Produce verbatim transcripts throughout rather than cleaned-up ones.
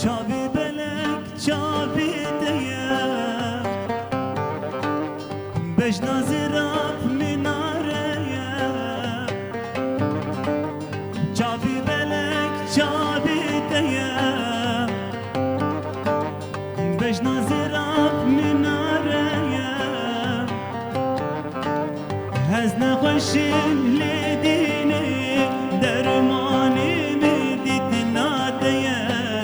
Çavî belek çavî te ye, bejna zirab minare ye. Çavî belek çavî te ye, bejna zirab minare ye. Ez nexweşim lê dînê, dermanê min dîtina te ye,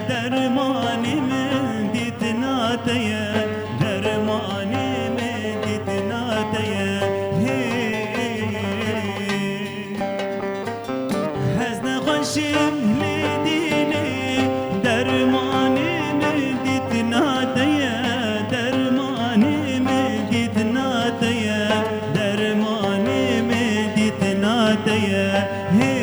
dermanê min dîtina te ye, dermanê min dîtina te ye. Hey. Ez nexweşim lê dînê, dermanê min dîtina te ye, dermanê min dîtina te ye, dermanê min dîtina te ye. Hey.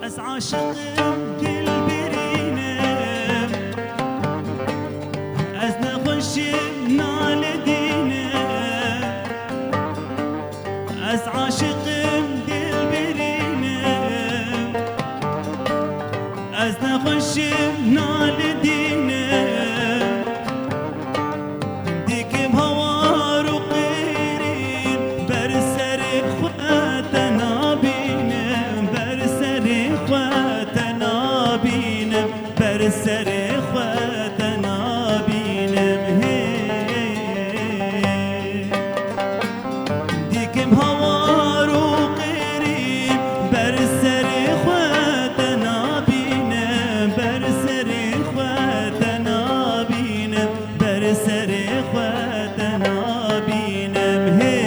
Ez aşiqim dilbirînim, ez nexweşim nalidînim. Ez aşiqim dilbirînim, ez nexweşim nalidînim. Dikim hawar û qêrîn, ber serê xwe te nabînim, ber serê xwe te nabînim, ber serê xwe te nabînim. Hey. Dikim hawar û qêrîn, ber serê xwe te nabînim, ber serê xwe te nabînim, ber serê xwe te nabînim. Hey.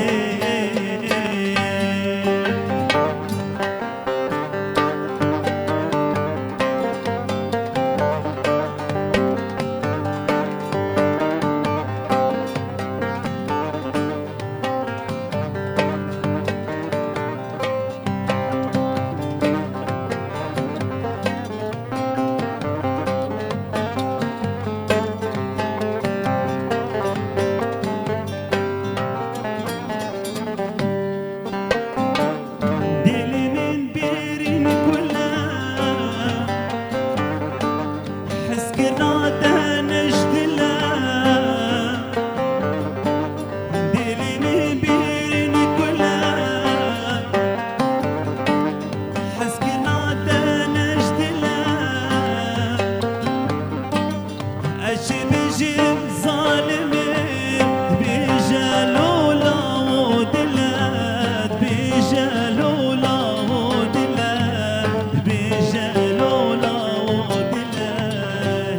Dilê min bêrîn kule, hezkirina te ne ji dil e. Dilê min bêrîn kule, hezkirina te ne ji dil e. Ez çi bêjim zalimê, dibêje lola û dile, dibêje lola û dile, dibêje lola û dile.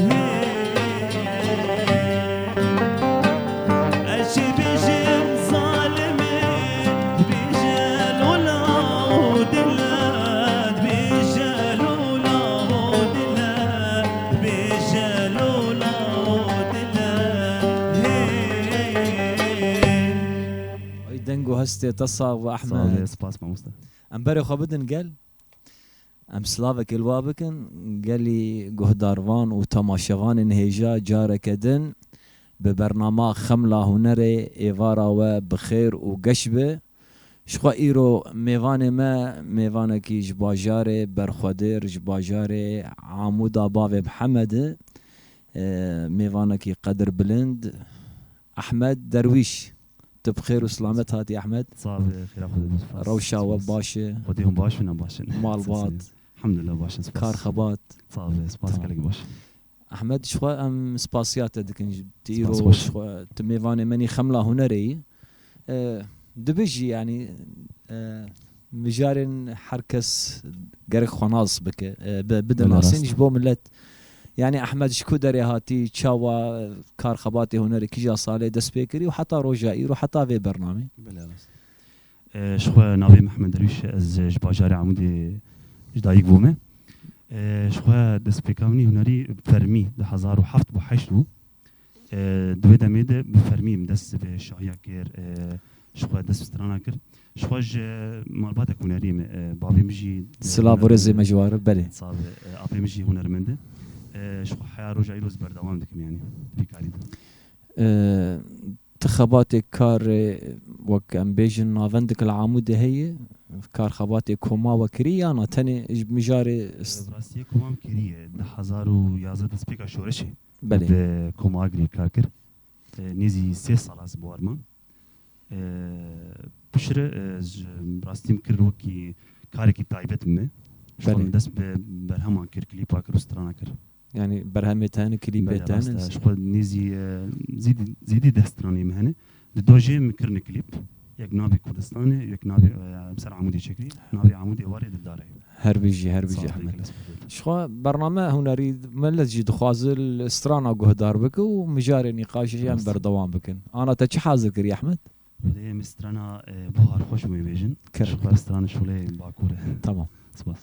Hey. Ez çi bêjim zalimê, dibêje lola û dile, dibêje lola û dile, dibêje lola û dile. Hey. Ay deng û hestê te sax be, Sağ ol, Ehmed. Spas mamoste. Em berê xwe bidin gel. Em silavekê li we bikin, gelî guhdarvan û temaşevanên hêja careke din bi bernama Xemla Hunerê êvara we bi xêr û geş be. Ji xwe îro mêvanê me, mêvanekî ji bajarê Berxwedêr, ji bajarê Amûda Bavê Mihemed e, e, mêvanekî qedirbilind, Ehmed Derwîş. Tu bi xêr û silamet hatî, Ehmed. Sax be, xêra Xwedê be, spas. Rewşa we baş e? Xwedê hûn baş bin, em baş in. Malbat. Sesê. Elhamdulillah, baş in, spas. Kar xebat. Sağ ol, spas, tamam. Gelek baş. Ehmed, ji xwe em spasiya te dikin. Tu îro, spas, xweş, ji xwe tu mêvanê menî Xemla Hunerê yî. E, dibijî, yanî, e, mijarên her kes gerek xwe nas bike, e, bi-, bidin, belê, nasîn, rast, ji bo millet. Yanî Ehmed ji ku derê hatî, çawa, e, kar xebatê hunerê, kîja salê dest pê kirî û heta roja îro, heta vê bernamê? Belê, rast. E, ji xwe navê min Mehmed Derwîş e, ez ji bajarê Amûdê ji dayik bûme. E, ji xwe destpêka min î hunerî fermî di hezar û heft bû, heşt bû. E, di wê demê de bi fermî min dest bi şahiya kir, e, ji xwe dest bi strana kir. Ji xwe ji malbatek hunerî me, e, bavê min jî, e, silav û rêzê me ji wan re, belê. Sabe, e, apê min jî hunermend e. E, ji xwe heya roja îro ez berdewam dikim, yanî, vî karî de. E, tu xebatê karê, wek em bêjin, navendek li Amûdê heye, kar xebatê koma we kirî, yan na tenê ji mijarê s- E, bi rastiyê koma min kiriye. Di hezar û yazdeh destpêka şoreşê, belê, bi Koma Agirî kar kir. E, nêzî sê sal ez bi war mam. E, piştre, e, ji rastî min kir wekî karekî taybet min. Ji xwe, belê, min dest bi berheman kir, klîpa kir û strana kir. Yanî berhemê te hene, klîpê, belê, te hene? Rast e. Ji xwe nêzî, e, zêdî, zêdî deh stranê min hene. Di do jê min kirine klîp. Yek navê Kurdistanê, yek navê, e, ser Amûdê çekirî. Navê Amûdê Warê Dildarê. Her bijî, her bijî, sağ ol, Ehmed. Gelek spas. Ji xwe bername hunerî millet jî dixwaze li strana guhdar bike û mijarê nîqaşê yan, rast, berdewam bikin. Ana te çi hazir kirî, Ehmed? Xwedê em strana, e, Buhar Xweş wê bêjin. Kerem. Ji xwe strana Şolê Bakur e. Tamam. Spas.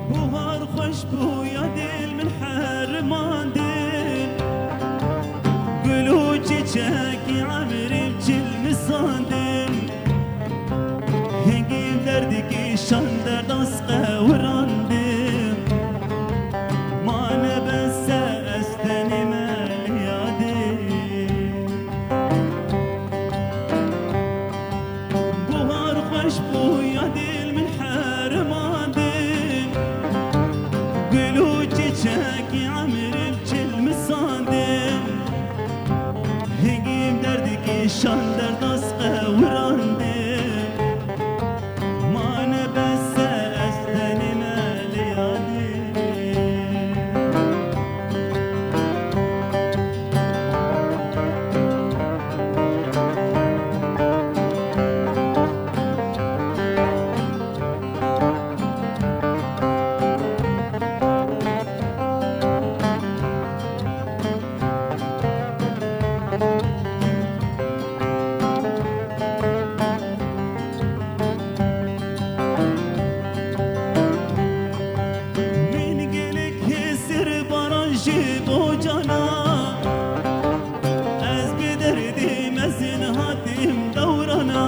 Buhar xweş bû ya dil min herimandin. Gul û çiçekî emrê çil misandin. Hingî derdikî şan derdas qewirandin. Ma nebese ez tenê me lê yadê. Buhar xweş bû ya dil min herimandin. Gul û çiçekî emrê çil misandin. Hingî derdikî şan derdas qewirandin. Ma nebese ez tenê me lê yadê. Min gelek hêsir baran ji bo cana. Ez bi derdê mezin hatim dewrana.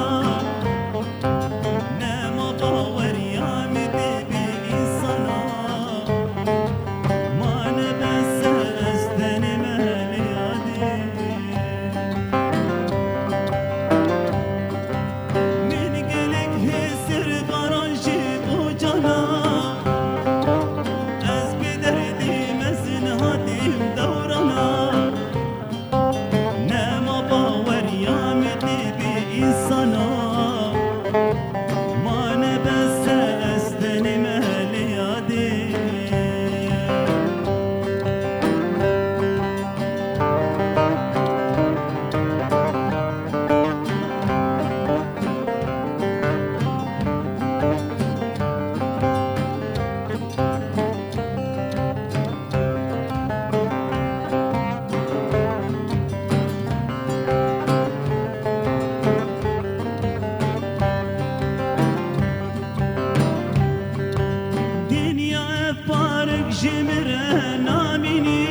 Nema baweriya min tê bi însana. Ma nebese ez tenê me lê yadê. Min gelek hêsir baran ji bo cana. Ez bi derdê mezin hatim dewrana. Nema baweriya min tê bi însana. Ma nebese ez tenê me lê yadê. Dinya ev parek ji min re namînî.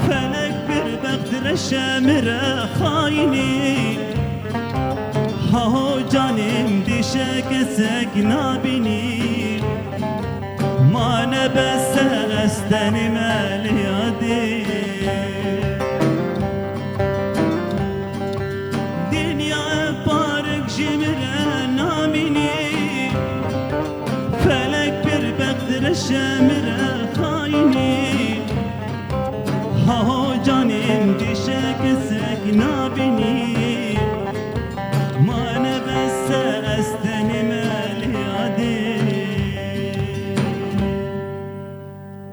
Felek bir bext reşe min re xayînî. Haho canê min dîşe kesek nabînî. Ma nebese ez Tenê me li yadê. Dinya park ji min re namînî. Felek pir bext reşe min re xayînî. Haho canê min dîşe kesek nabînî. Mane bes ez tenê me li yadê.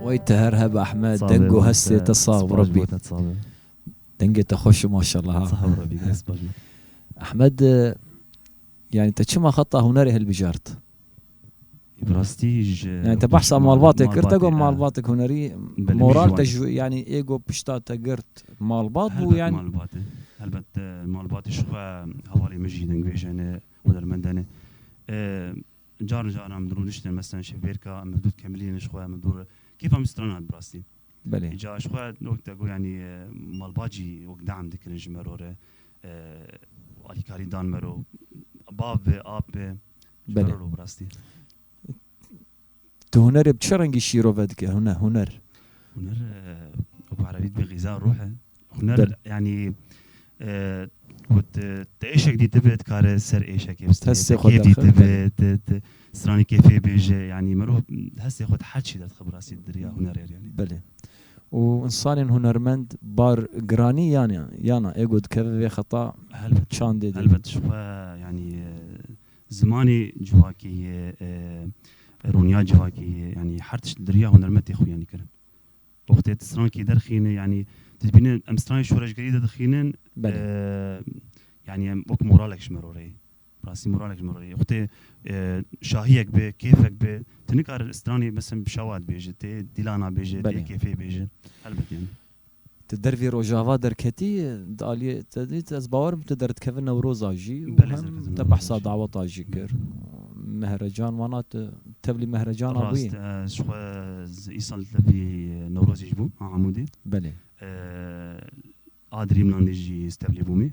Wey te her hebe Ehmed, deng û hestê te sax bi Rebbî. Dengê te xweş e maşallah ha. Sağ ol Rebbî, dest baş be. Ehmed, e, yani te çima xeta hunerê hilbijart? Bi rastî ji Yani te behsa malbatê kir, te got malbatek hunerî, moral te ji, yani ê got pişta te girt malbat bû yani. Helbet malbatê. Helbet, e, malbatê ji xwe hevalê min jî dengvêje ne, hunermende ne. E, Car caran em rûniştin, mesela şevbêrka, em dûr kemilînin ji xwe, em dûr kêfa min strana bi rastî. Belê. Îca ji xwe wek te got, yanî, e, malbat jî wek deam dikirin ji me re, e, alîkarî dan me re. Bav be, ap be, ji me Belê. re bi rastî. Tu hunerê bi çi rengî şîrove dike? Hune-, huner. Huner, e, bi erebî dibe xiza ruh e. Huner, Belê. yanî, e, ku tu, tu êşek dîtibe, dikare ser êşekê bistîne. Hestê xwe Kêf derxe, dîtibe, belê. tu, tu stranî kêfê bêje, yanî, mirov hestê xwe her çî derdixe bi rastî diriya hunerê, yanî. Belê. Û insanên hunermend bar giranî, yanî, yana, ê ku dikeve vê xeta Helbet. çandê de. Helbet, ji xwe, yanî, e, zimanê civakê ye, e, rûniya civakê ye, yanî, her tişt diriya hunermendê xwe, yanî, kirin. Wextê tu strankî derxîne, yanî tu dibîne em stranê şoreşgerî de dixînin, Belê. e, yanî em wek moralek ji me re rê. Rastî moralek ji me re rê. Wextê, e, şahiyek be, kêfek be, tu nikare stranê mesela bi şawa dibêje, tê dîlana bêje, tê Belê. kêfê bêje. Helbet yanî. Tu dervî Rojava derketî, di aliyê te dî, ez bawer im tu derdikeve Newroza jî û Belê, hem derketim te Newroza behsa jî. daweta jî kir. Mehrecan wana tu tevlî Mehrecana Rast, bûyî? e, ji xwe z-, îsal tevlî Newrozê jî bûm, a Amûdê. Belê. E, a Dirîmlandê jî ez tevlî bûmê.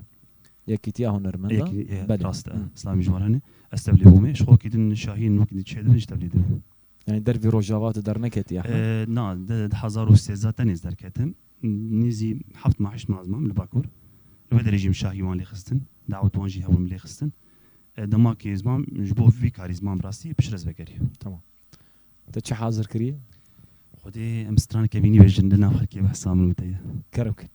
Yekîtiya Hunermenda? Yekî-, e, Belê. rast, e, Hı. Slavî ji wan hene. Ez tevlî bûmê. Ji xwe wekî din şahîn wekî din çêdibin jî tevlî dibin. Yani dervî Rojava tu derneketî Ehmed? E, na, di, di hezar û sêzdeh tenê ez derketim. Nêzî heft mah, heşt mah ez mam li Bakur. Li vê derê jî min şahî wan lê xistin. Dawet wan jî hebûn min lê xistin. E, dema ku ez mam ji bo vî karî ez mam rastî piştre ez vegerî. Tamam. Te çi hazir kiriye? Xwedê em straneke bînî bêjin li nav xelkê behsa min û te ye. Kerem kin.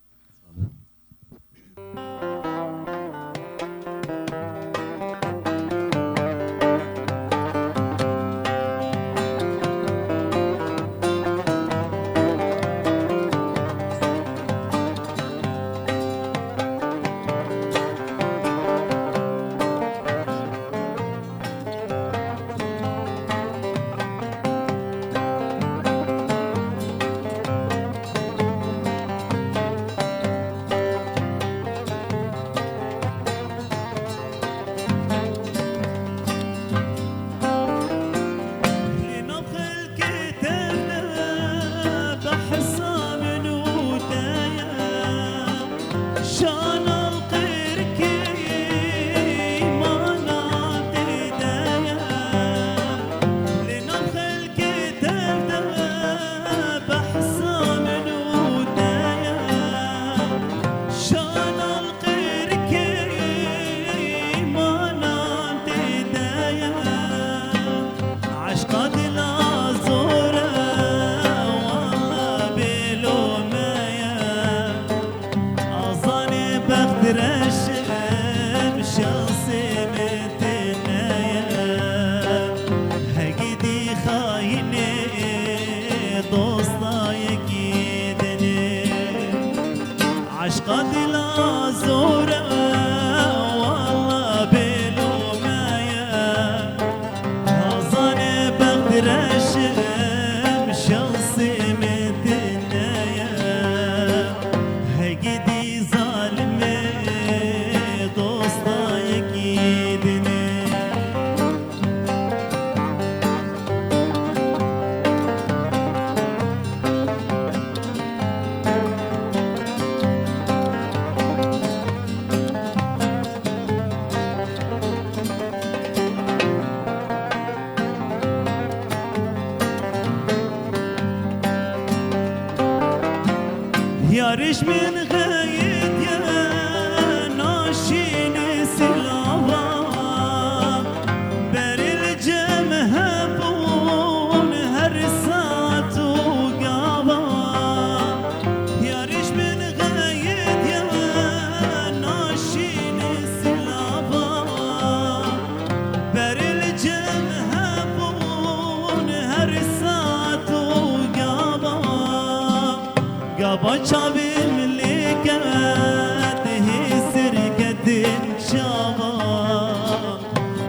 Qirkê îmanan tê de ye. Eşqa dila zor e, walla bêlo me ye. Azanê bext reş e, şansê me tê ne ye. Hegidî xayinê dosta yekî dinê. Eşqa dila zor e, walla bêlo me ye. Hazanê bext reş im, şansê min tine ye. Hegidî zalimê dosta yekî dinê. Yarîş min xeyîdiye naşînî silava, berî li cem hebûn her saet û gava. Yarîş min xeyîdiye naşînî silava, berî li cem hebûn her saet û gava. Gava çavê min lê ket hê sirketin çava.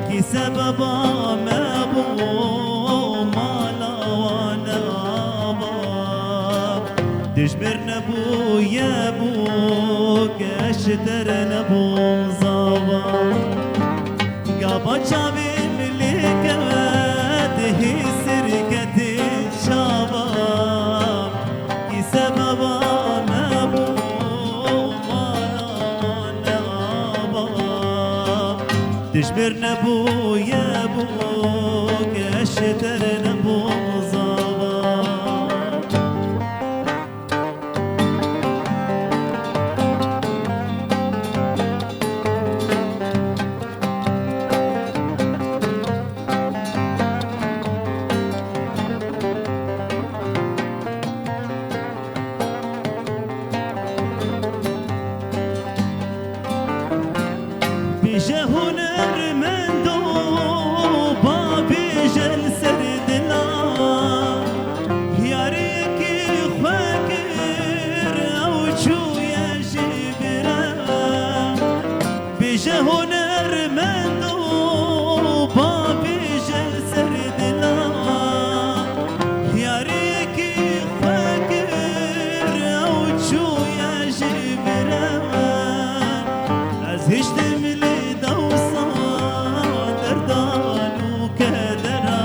Kî sebeba me bû mala wan ava. Dijbir nebûye bûk ez ji te re nebûm zava. Gava çavê min lê ket hê sirketin çava. Kî sebeba me bû mala wan ava. Dijbir nebûye bûk ez ji te re nebûm zava. Bêje hunermendo, ba bêje li ser dila, yariyekî xwe kir, ew çûye ji bira. Bêje hunermendo, ba bêje li ser dila, yariyekî xwe kir, ew çûye ji bira. Ez hiştim li dewsa derdan û kedera,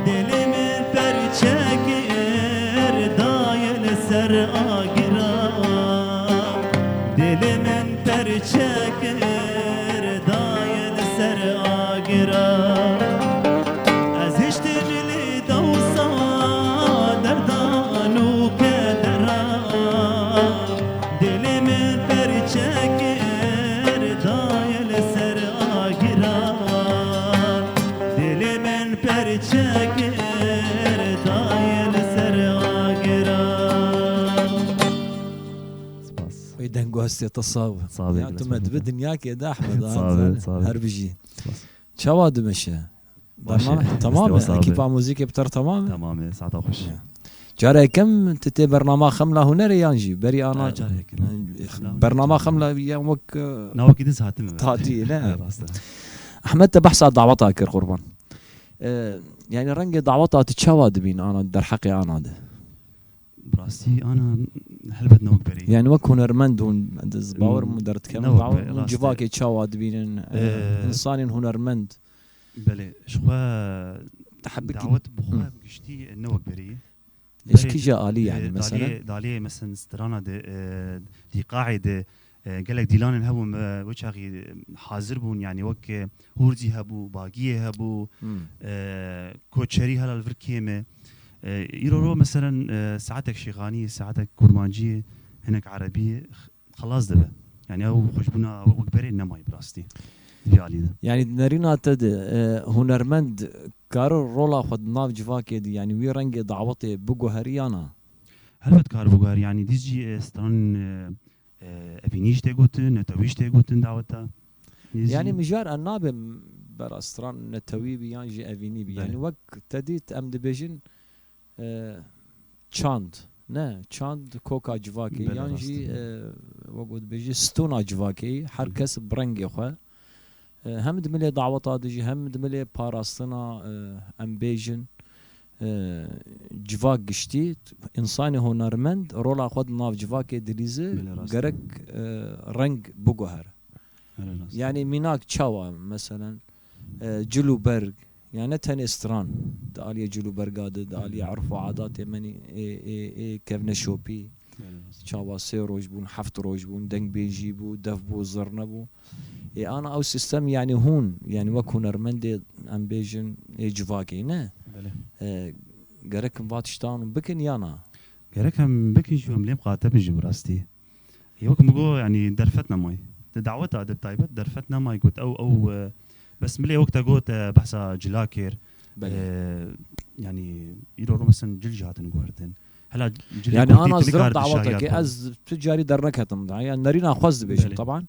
dilê min perçe kir, daye li ser agira. Dilê min perçe kir, daye li ser agira. Ez hiştim li dewsa derdan û kedera. Dilê min perçe kir, daye li ser agira. Dilê min perçe kir, daye li ser agira. Spas. Wê deng û hestê te sax be. Sax be, ya, tu me dibe dinyakê de, Ehmed, ha, sax be, sax be. Her bijî. Spas. Çawa dimeşe? Baş e. Bername tamam e? Ekîpa muzîkê bi te re tamam e? Tamam e, saeta xweş. Ya. Cara yekem tu tê bernama Xemla Hunerê yan jî berî ana? Ha, cara yekem. Bernama Xemla yan wek, e, na wekî din hatime. Hatî, ne? Ha, rast e. Ehmed, te behsa daweta kir, qurban. E, yani rengê daweta tu çawa dibîn ana derheqê ana de? Bi rastî ana helbet ne wek berî. Yani wek hunermend hûn, ez bawer, hmm, min derdikem, ne wek berî, hûn rast e, civakê çawa dibînin, e, ee, insanên hunermend? Belê, ji xwe dawet bi xwe, hmm, giştî ne wek berî. Berê, ji kîja alî, e, yani, mesela? Daliyê, daliyê, mesela, strana de, e, dîqaê de, e, gelek dîlanên hebûn, e, wê çaxî, e, hazir bûn, yani wek, e, hûrzî hebû, bagiyê hebû, hmm, e, koçerî hela li vir kêm e. E, îro ro, meselen, e, saetek şîxanî, saetek kurmancî, hinek erebî, x-, xelas dibe. Yani ew xweşbûna wek berê nemayî bi rastî. Di vî alî de. Yani di nerîna te de, e, hunermend kare rola xwe di nav civakê de, yani wî rengê dawetê biguherî ya na? Helbet kar biguher, yani dîs jî, e, stran, e, e, evînî jî tê gotin, netewî jî tê gotin daweta. Nêzî. Yani mijar e nabe bera stran netewî bî yan jî evînî bî. Belê. Yani wek te dît em dibêjin, e, çand, ne? Çand koka civakê, belê, yan jî, rast e, e, wek we dibêjî stûna civakê, her, hı hı, kes bi rengê xwe. E, hem di milê daweta de jî, hem di milê parastina, e, em bêjin, e, civak giştî, însanê hunermend rola xwe di nav civakê dilîze, belê, rast e, gerek, e, reng biguhere. Belê, rast e. Yani mînak çawa, meselen, e, cil û berg, yani ne tenê stran, di aliyê cil û berga de, di aliyê, hı hı, erf û adatê me nî, ê, ê, ê kevneşopî, belê, rast e, çawa sê roj bûn, heft roj bûn, dengbêjî bû, def bû, zirne bû. Ê ana ew sîstem, yani hûn, yani wek hunermendê, em bêjin, ê civakê, ne? Belê. E, gerek in va tiştan bikin ya na? Gerek em bikin jî, em lê miqate bin jî bi rastî. Ê, wek min got, yanî derfet nemayî. Di daweta de bi taybet derfet nemayî got ew, ew, e, bes milê wek te got, e, behsa cila kir. Belê. E, yanî îro ro mesen cil jî hatin guhertin. Hela cilê Yani kurtî ana tu zirab nikar daweteke dişahiya ez tu carî derneketim da. Yani nerîna xwe ez dibêjim Belê. Taban.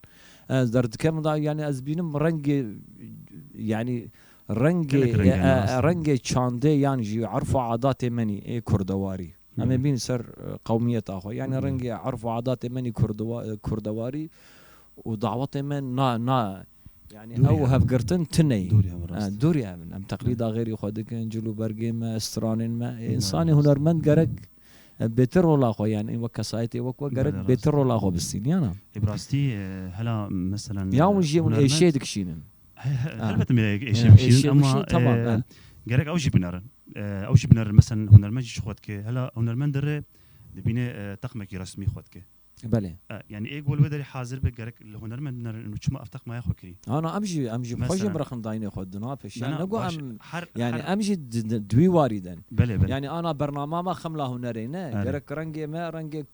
Ez derdikem da yani ez bînim rengê yani rengê Gelek rengê e, e, aslında. Rengê çandê yan jî erf û adatê menî ê kurdewarî. Em ê Hmm. bîn ser e, qewmiyeta xwe. Yani Hmm. rengê erf û adatê menî kurdewa- e, kurdewarî û dawetê me na na yani Dûrî ew hevin. Hevgirtin tineyî. Dûrî hevin, rast. E, dûrî hevin. Em teqlîda Belê. Xêrî xwe dikin, cil û bergê me, stranên me. Ê, Belê, însanê rast. Hunermend gerek e, bêtir rola xwe yani wek kesayetê wek we gerek Belê, rast. Bêtir rola xwe bistîn yana. Ê, bi rastî, e, hela meselen, Ya e, hûn jî hûn hunermend êşê dikişînin. He, he, Ha. Helbet me êşê E, bikişînin êşê ama, bikişînin, tamam, e, ha. Gerek ew jî binerin. E, ew jî binerin. Meselen hunermend jî ji xwe dike. Hela hunermend dire dibîne, e, teqmekî resmî xwe dike. Belê. E, yani ê gol wê derê hazir be gerek li hunermend binerin û çima ev teqmaya xwe kirî. Ana em jî, em jî xwe jî Mesela. Biraxin dayînê xwe dina pêş. Na, Yani na, ne got baş, em, her, yani her em jî di- di- di wî warî den. Belê, belê. Yani ana bernama me xemla hunerê ne. Belê. Gerek rengê me, rengê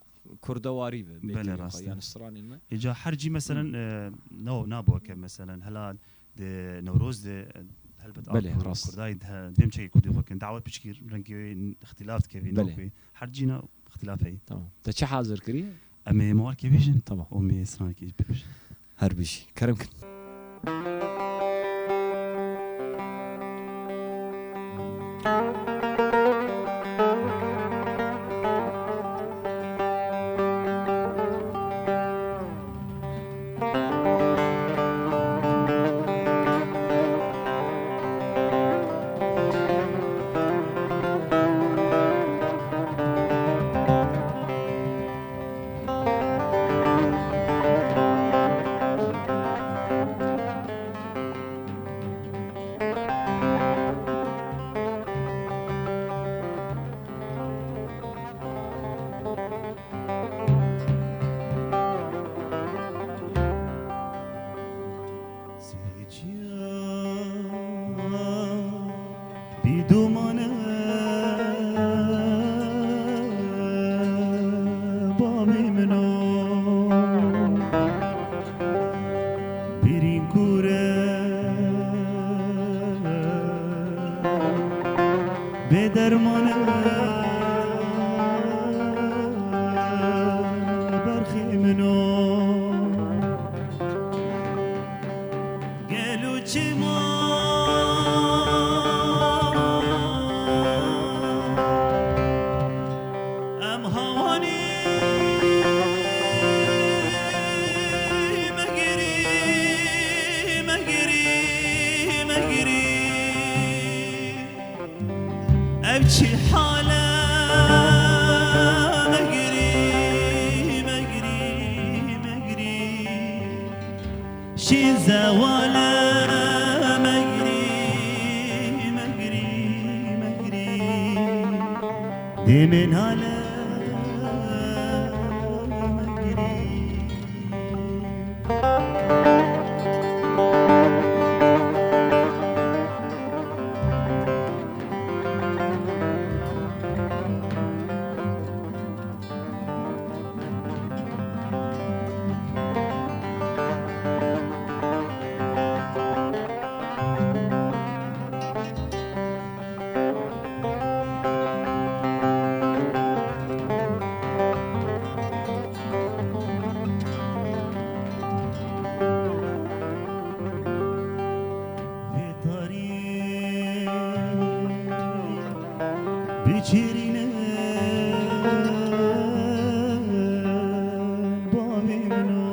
kurdewarî be. Belê, Bêtirê rast xwe, e. Yani stranên me. Îca her cî meselen, Hı. e, no, nabo ke meselen, hela di Newroz de, e, helbet Belê, a kur- rast. Kurdayî de, vêm çekê kurdî xwe kin. Dawet piçkî rengê wê ixtilaf dike vî Belê. Nokê. Her cî na ixtilaf heyî. Tamam. Te çi hazir kirî? Em ê mewalkê bêjin. Tamam. Û em ê stranekê jî pê bêjin. Her bijî. Kerem kin. Bîdomane bavê min o, birîn kûr e, bêderman e, berxê min o. Gelo çima em hawanî megirî, megirî, megirî. Ev çi hal e? Megirî, megirî, megirî. Şîn zewal e, megirî, megirî, megirî. Dê min hal e, megirî. Vê tarî biçêrînin bavê min o.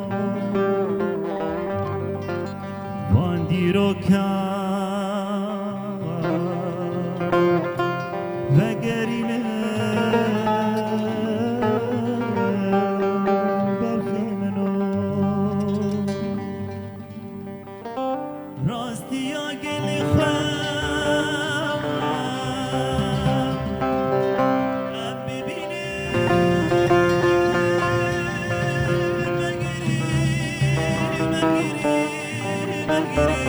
Van dîrokan vegerînin berxê min o. Rastiya gelê xwe em bibînin, megirî, megirî, megirî.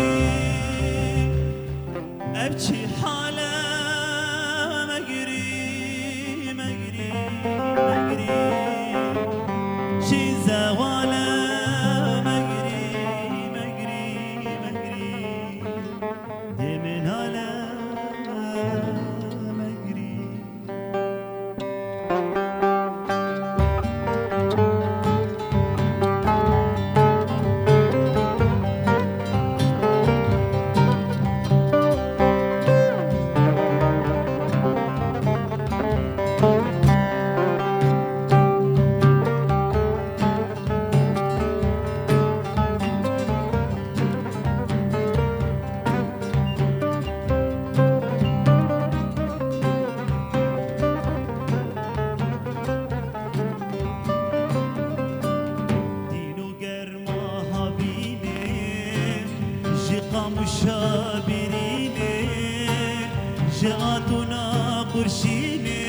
Şabirînê, ji Atûna Qurşînê,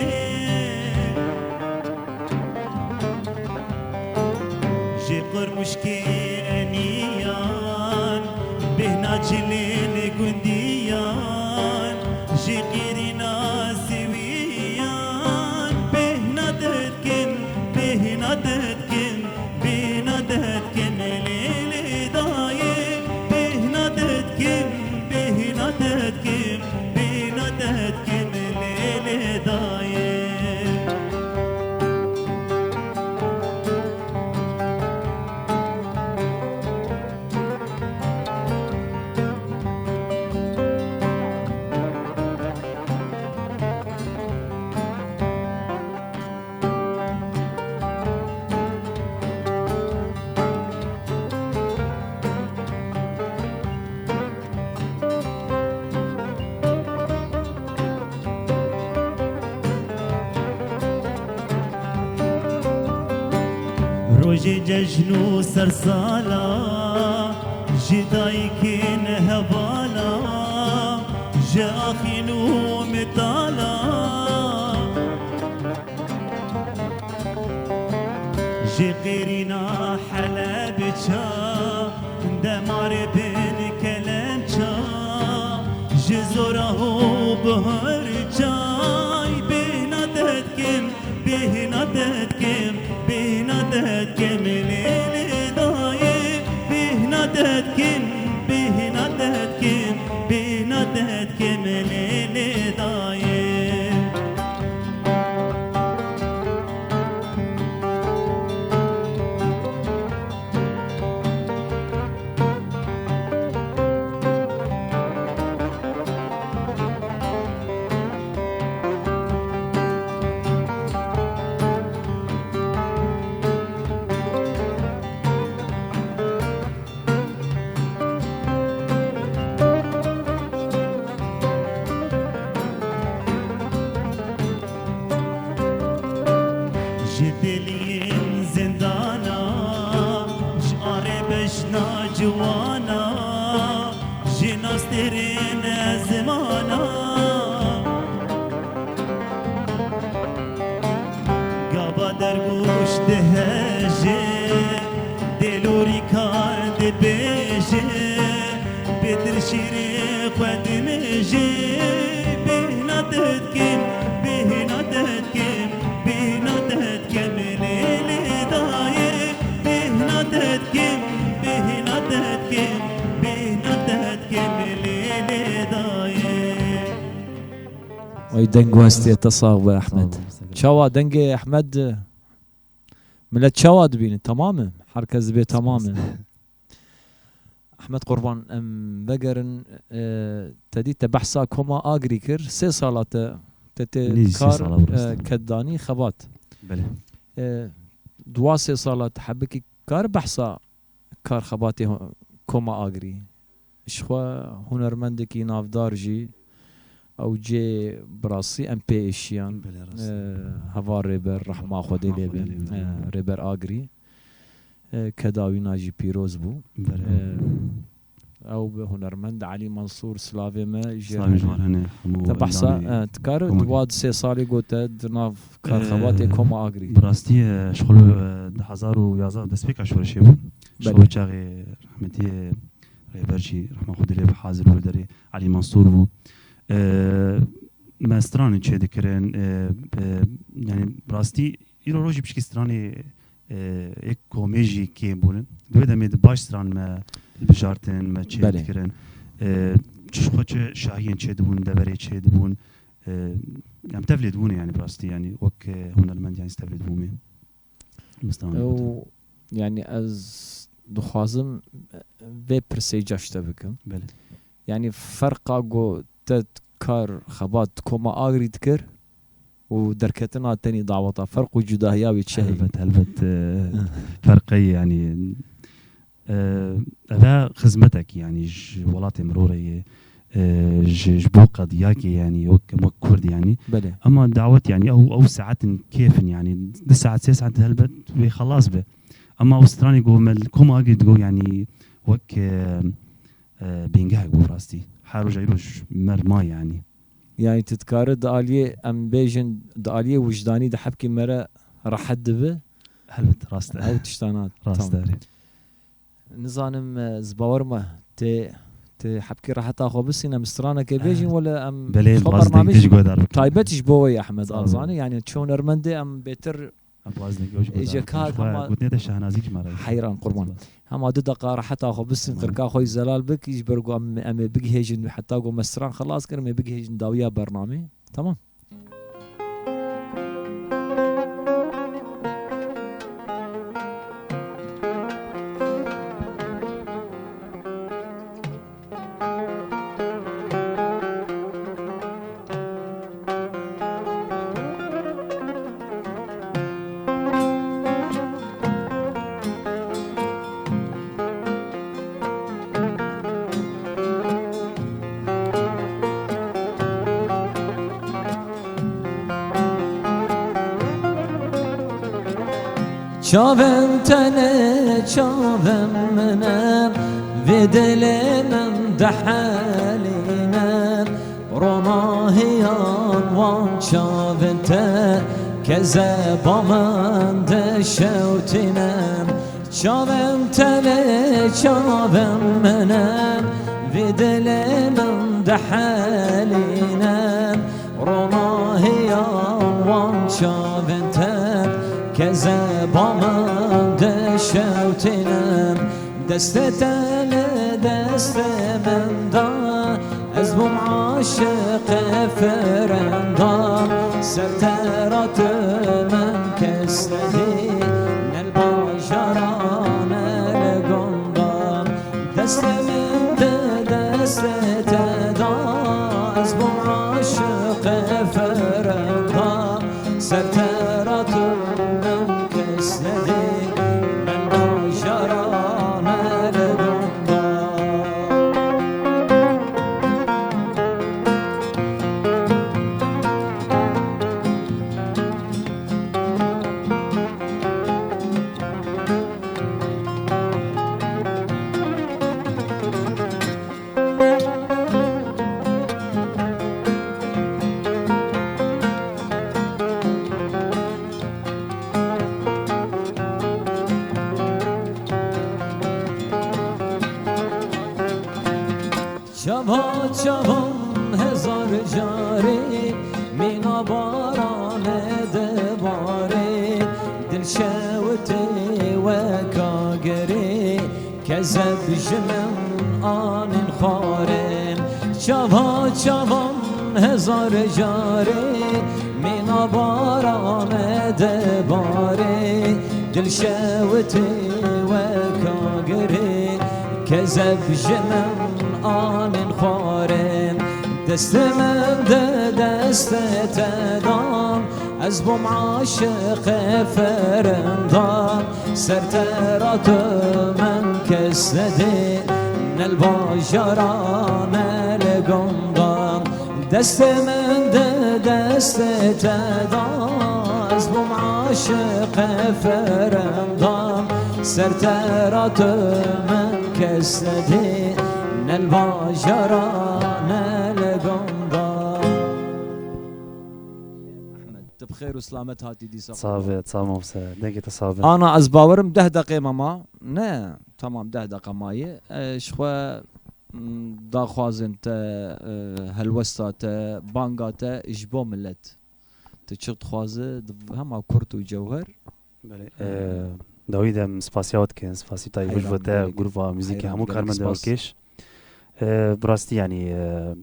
ji Qurmuşkê Eniyan, bêhna cilên gundiyan, ji qîrîna Sêwiyan, bêhna te dikim, bêhna te dikim, bêhna te dikim lê lê dayê, bêhna te dikim, bêhna te dikim, bêhna te dikim lê lê dayê. Rojê cejn û sersala, ji dayikên hevala, ji axîn û mitala. Ji qêrîna Helebça, demarê bin kelemça, ji zora ho bihar çay, bêhna te dikim, bêhna te dikim, bêhna te dikim lê lê dayê, bêhna te dikim, bêhna te dikim, bêhna te dikim lê lê dayê. Ji deliyên zindana, ji arê beşna ciwana, ji nastêrên ezmana. Gava dergûş dihejê, dêlorîka dibêje, bêtir şîrê xwe dimêje, bêhna te dikim, bêhna te dikim, bêhna te dikim lê lê dayê, bêhna te dikim, bêhna te dikim, bêhna te dikim lê lê dayê. Ay deng westiye te sax be Ehmed. Sağ ol, sağ ol. Çawa dengê Ehmed, millet çawa dibînin? Tamam e? Herkes dibê tamam e. Ehmed Qurban, em vegerin, e, te dî te behsa Koma Agirî kir. Sê sala te, te tê Nîzî sê kar, sala bu e, rastî. Ketdanî xebat. Belê. E, dua sê sala te hebikî kar behsa kar xebatê ho-, Koma Agirî. Ji xwe hunermendekî navdar jî ew cê bi rastî em pê êşiyan. Belê, rast. E, heval Rêber, rehma Xwedê lê be. Rehma Xwedê lê be. E, Rêber Agirî. E, keda wîna jî pîroz bû. Belê. E, ew bi hunermend Elî Mansûr, silavê me jê re hene. Silavê ji wan hene, hemû endamê Komekê. Te behsa, e, dikare di wa di sê salê got te di nav karxebatê, e, Koma Agirî. Bi rastî, e, ji xwe, e, du hezar û yazdeh destpêka şoreşê bû. Belê. Ji xwe çaxê rehmetî, e, Rêber jî rehma Xwedê lê be hazir bû li derê Elî Mansûr bû. E, me stranên çêdikirin, e, e, yanî bi rastî îro rojî pişkî stranê, e, ê komê jî kêm bûnin. Di wê demê de baş stran me hilbijartin, me çê Belê. dikirin. E, çi ji xwe çi şahiyên çêdibûn, deverê çêdibûn. E, em tevlê dibûne, yanî bi rastî, yanî wek, e, hunermend, yanî tevlê dibûme. Bi stran Ew, gotin. yanî ez dixwazim, e, vê pirsê ca ji te bikim. Belê. Yanî ferqa ku te kar xebat Koma Agirî dikir û derketina tenî daweta, ferq û cudahiya wê çi heye? Helbet, helbet, e, ferq heye, yanî, e, eve xizmetek, yanî ji welatê mirorê ye, e, ji, ji bo qediyakê, yanî wek, wek Kurd, yanî. Belê. Ema dawet, yanî ew, ew saetin kêfin, yanî du saet, sê saet helbet wê xelas be. Ema ew stranê ku me li Koma Agirî digo, yanî wek, e, e, bingehek bû rastî. Her roj ey roj mer ma yani. Yani tu dikare di aliyê, em bêjin, di aliyê wijdanî de hepkî mere rehet dibe? Helbet, rast e. Ew tiştana. Rast e, tamam. Erê. Nizanim, e, ez bawer me tê, tê hepkî reheta xwe bisîne, em stranekê bêjin, e, wele em belê, xwe bernamej dî ji guhdar bikin. Taybet ji bo wê Ehmed Alzanî, yani çi hunermendê em bêtir Em dixwazin êce ka hema gotinê te şehnazî ji me re. Heyran qurban. Hema du deqa reheta xwe bisîn, qirka xwe zelal bik, ji ber ku em, em ê bigihêjin, heta ku me stran xelas kir, em ê bigihêjin dawiya bernamê. Tamam. Çavên te ne çavên min e, vê dilê min dihelîne. Ronahiyan wan çavên te kezeba min dişewtîne. Çavên te ne çavên min e, vê dilê min dihelîne. Ronahiyan wan çavên te kezeba min dişewtîne. Destê te li destê min da, ez bûm aşiqê firinda. Ser te ra tu min kes nedî, ne li bajara ne li gunda. Destê min di destê te da, ez bûm aşiqê firinda. Ser te ra tu min kes nedî, ne li bajara ne li gunda. Çava çavan hezar carî, mîna barane dibarê, dil şewitê weka gerê, kezeb ji min anîn xwarê. Çava çavan hezar carê, mîna barane dibarê, dil şewitê weka gerê, kezeb ji min anîn xwarê. Destê min di destê te da, ez bûm aşiqê firinda. Ser te ra tu min kes nedî, ne li bajara ne li gunda. Destê min di destê te da, ez bûm aşiqê firinda. Ser te ra tu min kes nedî, ne li bajara ne li gunda. Ehmed, tu bi xêr û silamet hatî dîsa. Sax be, sax mobse. Dengê te sax be. Ana, ez bawerim deh deqê me ma. Ne, tamam, deh deqa maye. E, ji xwe, m, daxwazên te, e, helwesta te, banga te ji bo milet. Tu çi dixwaze, di-, hema kurt û cewher. Belê. E, dawî de em spasiya we dikin, spasî tayî ji bo te, belê, grûpa muzîkê, hemû karmendên Orkêş. E, bi rastî, yanî, e,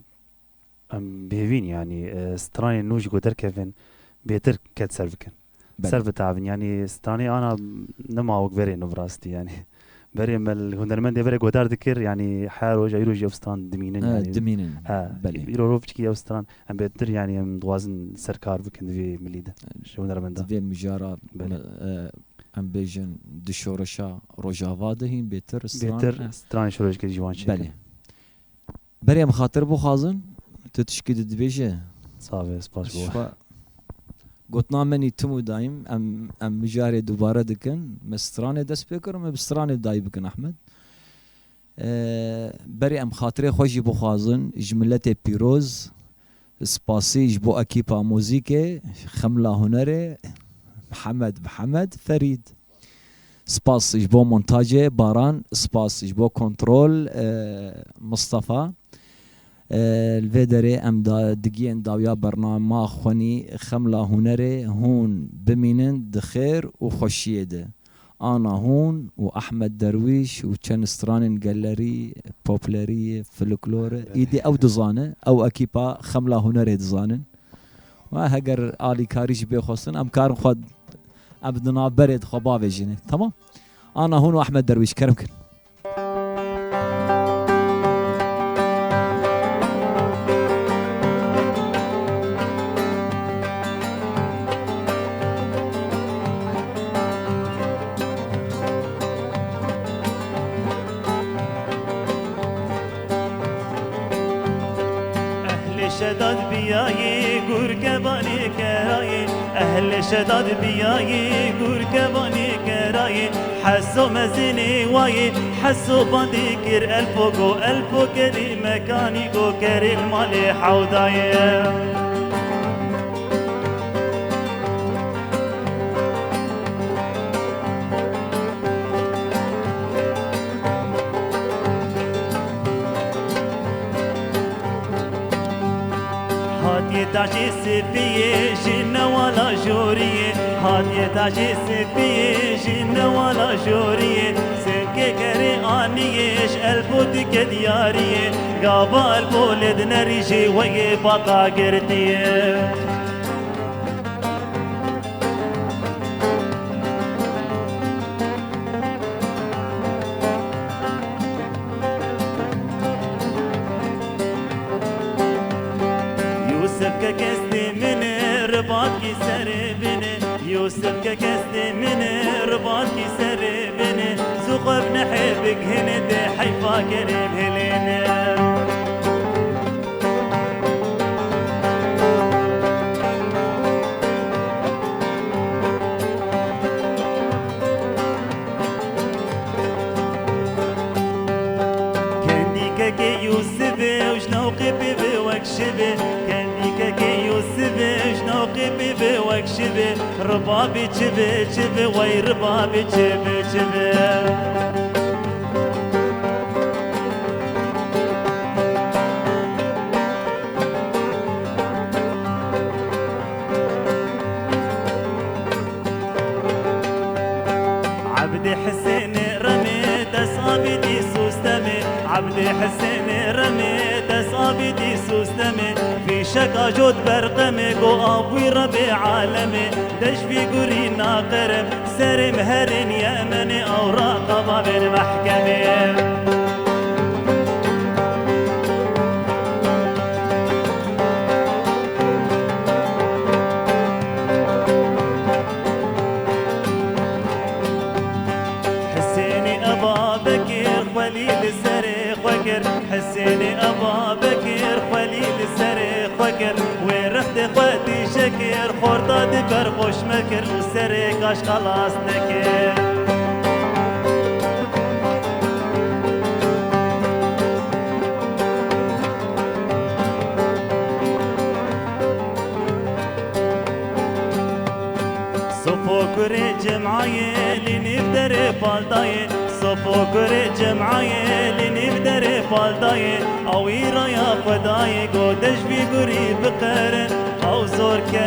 em bêhêvîn, yanî, e, stranên nû ji ku derkevin bêtir ket ser bikin. Belê. Ser bitaevin, yanî stranê ana nema wek berê nû bi rastî, yanî. Berê me li hunermendê berê guhdar dikir, yanî her roj, ey roj ew stran dimînin, yanî. Dimînin. He, belê. Îro rov çikî ew stran, em bêtir, yanî em dixwazin ser kar bikin di vê milî de. Ji hunermenda. Di vê mijara, belê, me, e, em bêjin di şoreşa Rojava de hîn bêtir stran, bêtir, e, stranê şoreşgerî ji wan çêkin. Belê. Berê em xatir bixwazin, tu tişkî di dibêje. Sax be, spas bo we. Gotina menî tim û dayim, em, em mijarê dubare dikin. Me stranê dest pê kir, me bi stranê dayî bikin, Ehmed. E, berê em xatirê xwe jî bixwazin ji miletê pîroz, spasî ji bo ekîpa muzîkê, Xemla Hunerê, Mihemed, Mihemed, Ferîd. Spas ji bo montacê, Baran, spas ji bo kontrol, e, Mistefa. E, li vê derê em da, digiyên dawiya bernama xwenî Xemla Hunerê, hûn bimînin di xêr û xweşiyê de. Ana hûn û Ehmed Derwîş û çend stranên gelerî, poplerî, folklor, îdî ew dizane, ew ekîpa Xemla Hunerê dizanin. Ve heger alîkarî jî bê xwestin, em karin xwe, em di navberê de xwe bavêjîne. Tamam? Ana hûn û Ehmed Derwîş, kerem kin. Ehlê Şedad biyayê, gurkevanê kerayê. Ehlê Şedad biyayê, gurkevanê kerayê. Heso mezinê wayê, heso bandê kir elpo go, elpo kerê mekanî go, kerê li malê hewdayê. Hatiye taşê sipiyê ji newala joriyê. Hatiye taşê sipiyê ji newala joriyê. Sinkê kerê aniyê ji elpo dike diyariyê. Gava elpo lê dinerî jê weyê bata girtiyê. Yûsif ke kestê min e, ribatkî serê bin e. Yûsif ke kestê min e, ribatkî serê bin e. Zu xwe bi nehê bigihîne, dê heyfa kerê bihêlêne. Kendîkekê Yûsifê û ji newqê pê ve wek şivê. Kendîkekê Yûsifê û ji newqê pê ve wek şivê. Ribabê çi ve, çi ve, wey ribabê çi ve, çi ve. Ebdê Hisênê remê, dest abîdî sûstemê. Ebdê Hisênê remê, dest abîdî sûstemê. Fîşeka jot berqemê, go abûy Rebê alemê. Dej vî gurî naqerem, serê miherên Yemenê, ewraqa bavên mehkemê. Hisênî Eba Bekir xwelî li serê xwe kir. Hisênî Eba Bekir xwelî li serê xwe kir. Wê rextê xwe tîje kir, xorta di ber xweş mekir û serê kaş xelas nekir. Sopo kurê Cem'ayê li nîv derê pal dayê. Sopo kurê Cem'ayê li nîv derê pal dayê. Ew î raya xwe dayê, go dej vî gurî biqerin. Ew zor ke